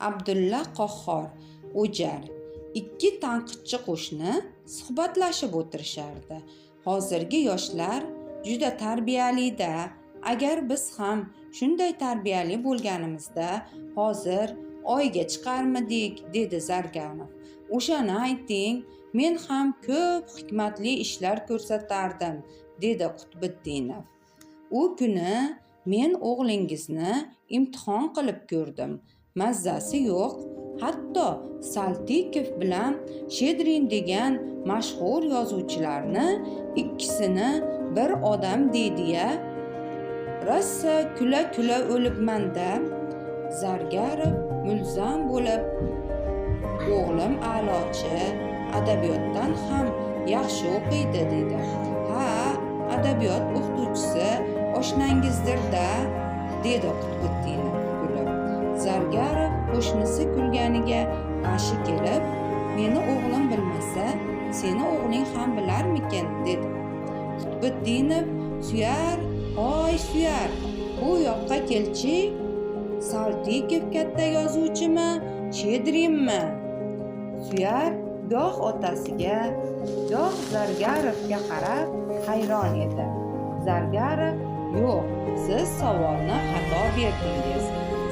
Abdulla Qahhor o'jar. Ikki tanqidchi qo'shni suhbatlashib o'tirishardi. Hozirgi yoshlar juda tarbiyali-da. Agar biz ham shunday tarbiyali bo'lganimizda, hozir Oyga chiqarmidik, dedi Zargarov. O'shani ayting, men ham ko'p hikmatli ishlar ko'rsatardim, dedi Qutbiddinov. U kuni men o'g'lingizni imtihon qilib ko'rdim. Mazzasi yo'q. Hatto Saltikov bilan Shedrin degan mashhur yozuvchilarni ikkisini bir odam deydi-ya. Rosa kula-kula o'libman-da. Zargarov mulzam bo'lib, o'g'lim a'lochi, adabiyotdan ham yaxshi o'qiydi, dedi. Ha, adabiyot o'qituvchisi oshnangizdir-da, dedi Qutbiddinov kulib. Zargarov qo'shnisi kulganiga g'ashi kelib, meni o'g'lim bilmasa, seni o'g'ling ham bilarmikin, dedi. Qutbiddinov: Suyar, hoy Suyar, bu yoqqa kelchi. Saltikov katta yozuvchimi, Shedrinmi? Suyar goh otasiga, goh Zargarovga qarab hayron edi. Zargarov: Yo'q, siz savolni xato berdingiz.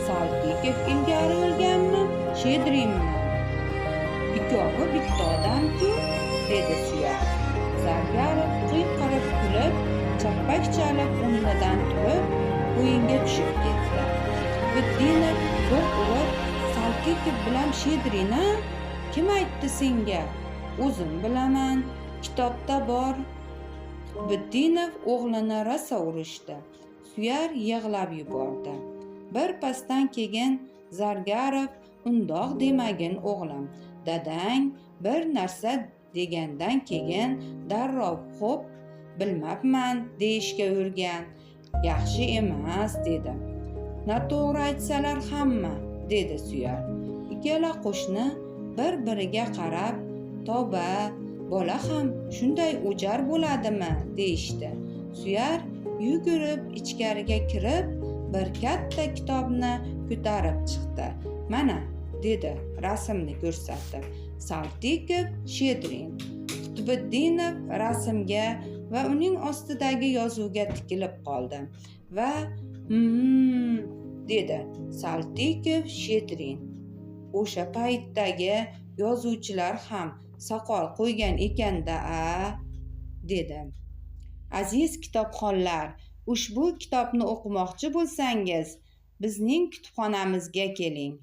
Saltikov ilgari o'lganmi, Shedrinmi? Ikkovi bitta odam-ku, dedi Suyar. Zargarov qiyqirib kulib, chapak chalib o'rnidan turib, o'yinga tushib ketdi. Qutbiddinov do'q urib, Saltikov bilan Shedrin-a? Kim aytdi senga? O'zim bilaman, kitobda bor. Qutbiddinov o'g'lini rosa urishdi. Suyar yig'lab yubordi. Bir pasdan keyin Zargarov: Undoq demagin, o'g'lim. Dadang bir narsa degandan keyin darrov xo'p, bilmabman deyishga o'rgan. Yaxshi emas, dedi. Noto'g'ri aytsalar hamma, dedi Suyar. Ikkala qo'shni bir-biriga qarab, tavba, bola ham shunday o'jar bo'ladimi, deyishdi. Suyar yugurib ichkariga kirib, bir katta kitobni ko'tarib chiqdi. Mana, dedi rasmni ko'rsatib. Saltikov, Shedrin. Qutbiddinov rasmga va uning ostidagi yozuvga tikilib qoldi va dedi. Saltikov, Shedrin. O'sha paytdagi yozuvchilar ham soqol qo'ygan ekanda a, dedi. Aziz kitobxonlar, ushbu kitobni o'qimoqchi bo'lsangiz, bizning kutubxonamizga keling.